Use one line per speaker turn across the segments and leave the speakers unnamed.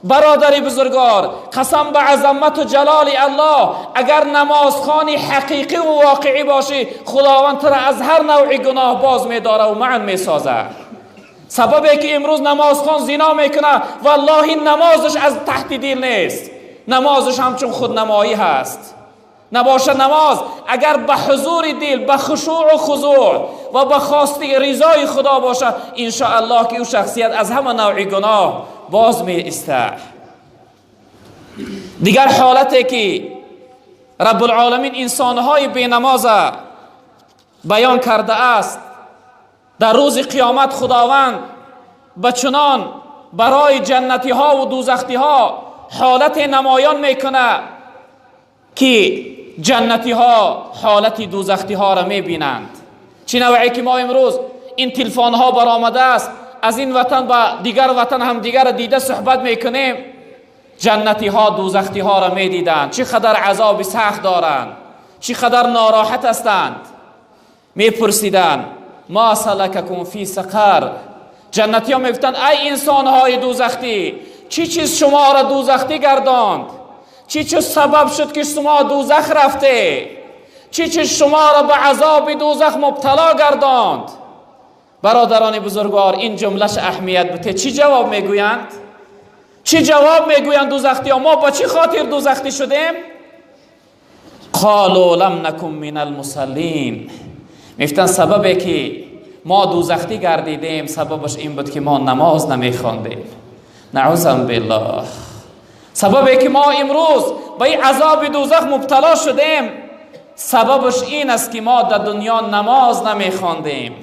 برادر بزرگوار، قسم به عظمت و جلال الله، اگر نمازخوانی حقیقی و واقعی باشی، خداوند تو را از هر نوع گناه باز می‌داره و معن می‌سازه. سببی که امروز نمازخوان زنا میکنه، والله نمازش از تحت دل نیست، نمازش همچون خودنمایی هست. نباشه نماز اگر به حضور دل، به خشوع و خضوع و به خواست رضای خدا باشه، ان شاء الله که او شخصیت از همه نوع گناه باز می ایسته. دیگر حالتی که رب العالمین انسانهای بی نماز بیان کرده است، در روز قیامت خداوند به چنان برای جنتی ها و دوزختی ها حالت نمایان میکنه که جنتی ها حالت دوزختی ها را میبینند. چی نوعی که ما امروز این تلفن ها برآمده است، از این وطن با دیگر وطن هم دیگر را دیده صحبت میکنیم، جنتی ها دوزختی ها را میدیدند، چه قدر عذاب سخت دارند، چه قدر ناراحت هستند. میپرسیدند ما سلککم فی سقر. جنتی ها میگفتند ای انسان های دوزختی، چی چیز شما را دوزختی گرداند؟ چی چیز سبب شد که شما دوزخ رفته؟ چی چیز شما را به عذاب دوزخ مبتلا گرداند؟ برادران بزرگوار، این جملهش اهمیت بوده. چی جواب میگویند؟ چی جواب میگویند دوزختی ها؟ ما با چی خاطر دوزختی شدیم؟ قالوا لم نکن من المصلین. میگفتن سببی که ما دوزختی گردیدیم سببش این بود که ما نماز نمیخواندیم. نعوذ بالله. سببی که ما امروز به این عذاب دوزخ مبتلا شدیم سببش این است که ما در دنیا نماز نمیخواندیم.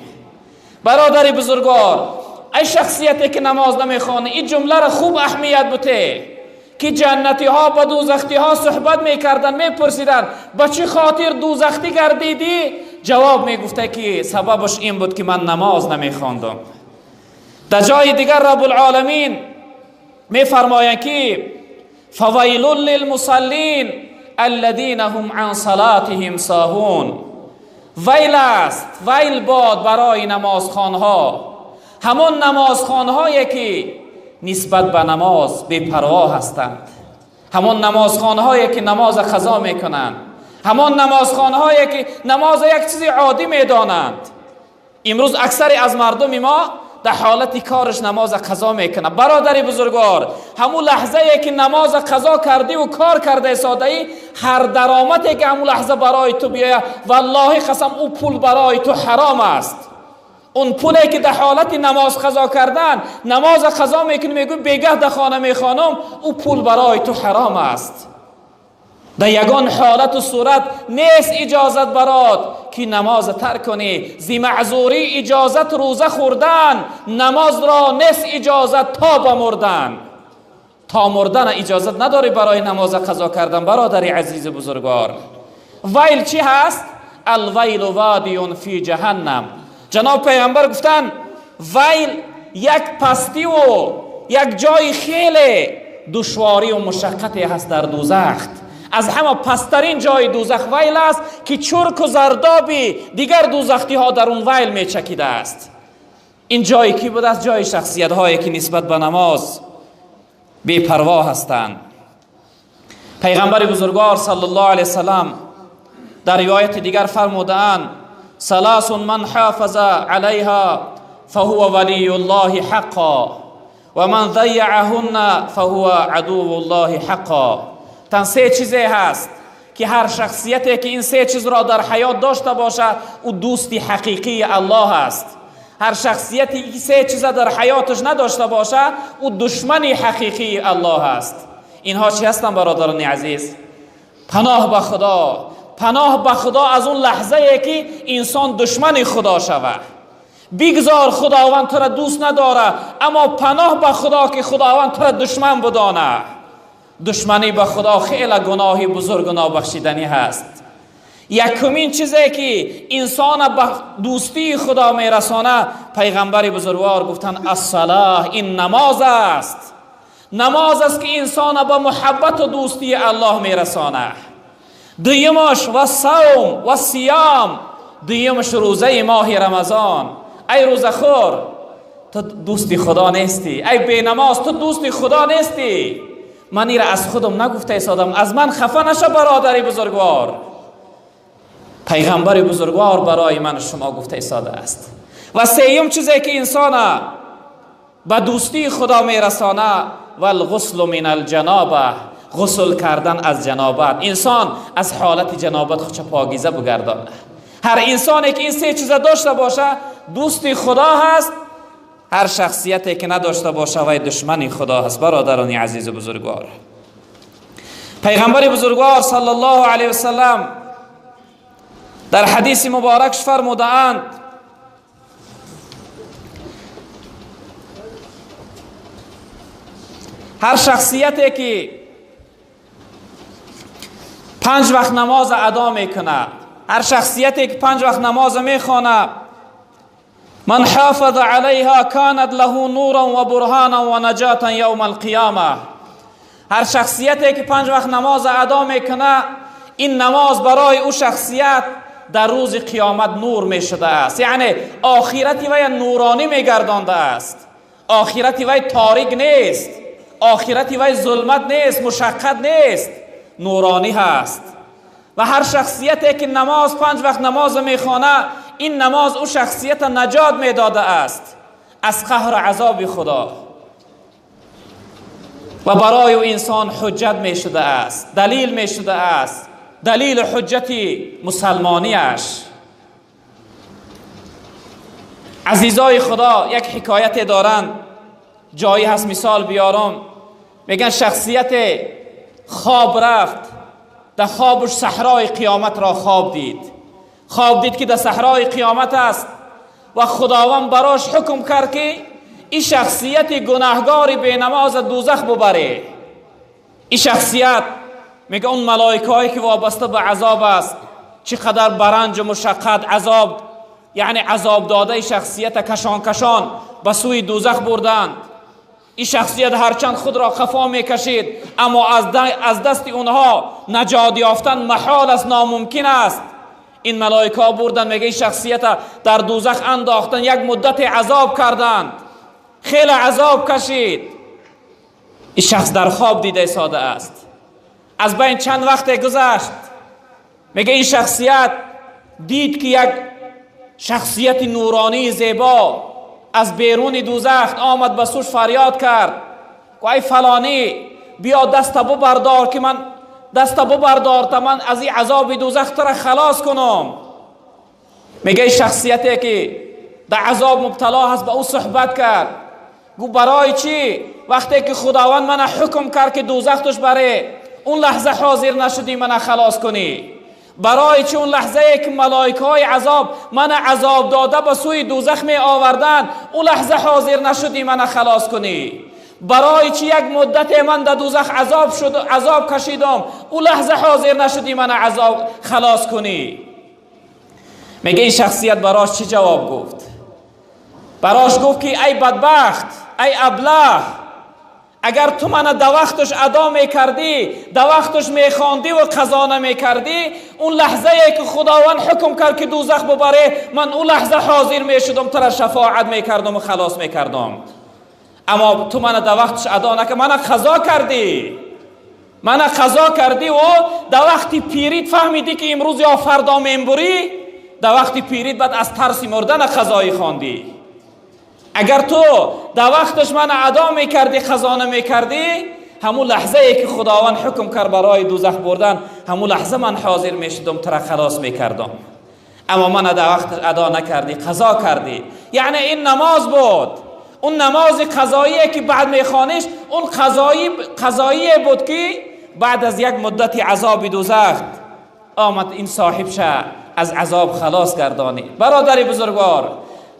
برادر بزرگوار، ای شخصیتی که نماز نمیخوانه، این جمله را خوب اهمیت بده که جنتی ها با دوزختی ها صحبت میکردن، میپرسیدن با چه خاطر دوزختی گردیدی؟ جواب میگفته که سببش این بود که من نماز نمیخواندم. در جای دیگر رب العالمین میفرمایند که فویل للمصلین الذین هم عن صلاتهم ساهون. ویل است، ویل باد برای نمازخوانها، همان نمازخوانهایی که نسبت به نماز بی‌پروا هستند، همان نمازخوانهایی که نماز قضا میکنند، همان نمازخوانهایی که نماز یک چیز عادی میدانند. امروز اکثری از مردم ما در حالت کارش نماز قضا میکنه. برادر بزرگوار، همون لحظه ای که نماز قضا کردی و کار کرده ساده ای، هر درآمدی که همون لحظه برای تو بیاید، والله قسم او پول برای تو حرام است. اون پولی که در حالت نماز قضا کردن نماز قضا میکنی، میگوی بیگه در خانه میخوانم، او پول برای تو حرام است. در یگان حالت و صورت نیست اجازت برات که نماز ترک کنی. زی معذوری اجازت روزه خوردن، نماز را نیست اجازت تا بمردن. تا مردن اجازت نداری برای نماز قضا کردن. برادر عزیز بزرگوار، ویل چی هست؟ الویل وادی فی جهنم. جناب پیغمبر گفتن ویل یک پستی و یک جای خیلی دشواری و مشقتی هست در دوزخ. از همه پسترین جای دوزخ ویل است که چرک و زردابی دیگر دوزختی ها در اون ویل می چکیده است. این جای کی بود است؟ جای شخصیت هایی که نسبت به نماز بی پروا هستند. پیغمبر بزرگوار صلی الله علیه وسلم در روایت دیگر فرمودند ثلاث من حافظ علیها فهو ولی الله حقا و من ضیعهن فهو عدو الله حقا. تن سه چیزی هست که هر شخصیتی که این سه چیز را در حیات داشته باشه او دوستی حقیقی الله است. هر شخصیتی که سه چیز در حیاتش نداشته باشه او دشمن حقیقی الله است. اینها چی هستند برادران عزیز؟ پناه به خدا، پناه به خدا از اون لحظه ای که انسان دشمن خدا شود. بگذار خداوند تو را دوست نداره، اما پناه به خدا که خداوند تو را دشمن بدانه. دشمنی به خدا خیلی گناهی بزرگ و نابخشیدنی هست. یکمین چیزی که انسان به دوستی خدا میرسانه، پیغمبر بزرگوار گفتن الصلاه، این نماز است. نماز است که انسان به محبت و دوستی الله میرسانه. دویمش و صوم و صیام، دویمش روزه ماه رمضان. ای روزه خور، تو دوستی خدا نیستی. ای بینماز، تو دوستی خدا نیستی. من ایره از خودم نگفته ایستادم، از من خفه نشه برادری بزرگوار. پیغمبر بزرگوار برای من شما گفته ایستاده است. و سیوم چیزی که انسان به دوستی خدا میرسانه، والغسل من الجنابه، غسل کردن از جنابت. انسان از حالت جنابت خودش پاکیزه بگردانه. هر انسانی که این سه چیز داشته باشه دوستی خدا هست، هر شخصیتی که نداشته باشه وی دشمن خدا هست. برادران عزیز بزرگوار، پیغمبر بزرگوار صلی الله علیه وسلم در حدیث مبارکش فرمودند: هر شخصیتی که 5 وقت نماز ادا میکنه، هر شخصیتی که 5 وقت نماز میخوانه، من حافظ علیها کانت له نورا و برهانا و نجاتا یوم القیامه. هر شخصیتی که 5 وقت نماز ادا میکنه، این نماز برای او شخصیت در روز قیامت نور میشده است. یعنی آخرتی وی نورانی میگردانده است، آخرتی وی تاریک نیست، آخرتی وی ظلمت نیست، مشقت نیست، نورانی هست. و هر شخصیتی که نماز 5 وقت نماز میخوانه، این نماز او شخصیت نجات میداده است از قهر عذاب خدا و برای او انسان حجت میشده است، دلیل میشده است، دلیل حجت مسلمانیش. عزیزای خدا، یک حکایت دارند، جایی هست مثال بیارم. میگن شخصیت خواب رفت، در خوابش صحرای قیامت را خواب دید. خواب دید که در صحرای قیامت است و خداوند براش حکم کرد که این شخصیت گناهگار بی نماز دوزخ ببره. این شخصیت میگه اون ملائکه هایی که وابسته به عذاب است، چقدر برنج و مشقت عذاب، یعنی عذاب داده شخصیت کشان کشان به سوی دوزخ بردند. این شخصیت هرچند خود را خفا میکشید، اما از دست اونها نجات یافتن محال است، ناممکن است. این ملائکه ها بردن، میگه این شخصیت در دوزخ انداختن، یک مدت عذاب کردند، خیلی عذاب کشید. این شخص در خواب دیده ساده است. از بین چند وقت گذشت، میگه این شخصیت دید که یک شخصیت نورانی زیبا از بیرون دوزخ آمد، به سوش فریاد کرد: ای فلانی، بیا دست ببردار که من دست ببردار تا من از این عذاب دوزخ تو را خلاص کنم. میگه شخصیتی که در عذاب مبتلا هست به او صحبت کرد، گفت برای چی وقتی که خداوند من حکم کرد که دوزخ توش بره، اون لحظه حاضر نشدی من خلاص کنی؟ برای چی اون لحظه که ملائکه های عذاب من عذاب داده به سوی دوزخ می آوردن، اون لحظه حاضر نشدی من خلاص کنی؟ برای چی یک مدت من در دوزخ عذاب شد، عذاب کشیدم، اون لحظه حاضر نشدی من عذاب خلاص کنی؟ میگه این شخصیت براش چی جواب گفت؟ براش گفت که ای بدبخت، ای ابله، اگر تو من در وقتش ادا میکردی، در وقتش میخواندی و قضا نمیکردی، اون لحظه که خداوند حکم کرد که دوزخ ببره، من اون لحظه حاضر میشدم، تو را شفاعت میکردم و خلاص میکردم. اما تو من در وقتش ادا نکردی، من قضا کردی، من قضا کردی و در وقتی پیریت فهمیدی که امروز یا فردا میبری، در وقتی پیریت بعد از ترس مردن قضایی خواندی. اگر تو در وقتش من ادا میکردی، خزانه میکردی، همون لحظه ای که خداوند حکم کرد برای دوزخ بردن، همون لحظه من حاضر میشدم تو را خلاص میکردم. اما من در وقت ادا نکردی، قضا کردی. یعنی این نماز بود، اون نماز قضاییه که بعد میخوانیش، اون قضایی بود که بعد از یک مدت عذاب دوزخ آمد این صاحب شه از عذاب خلاص گردانی. برادر بزرگوار،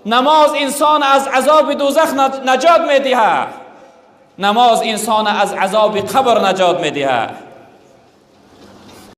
نماز انسان از عذاب دوزخ نجات میدهد، نماز انسان از عذاب قبر نجات میدهد.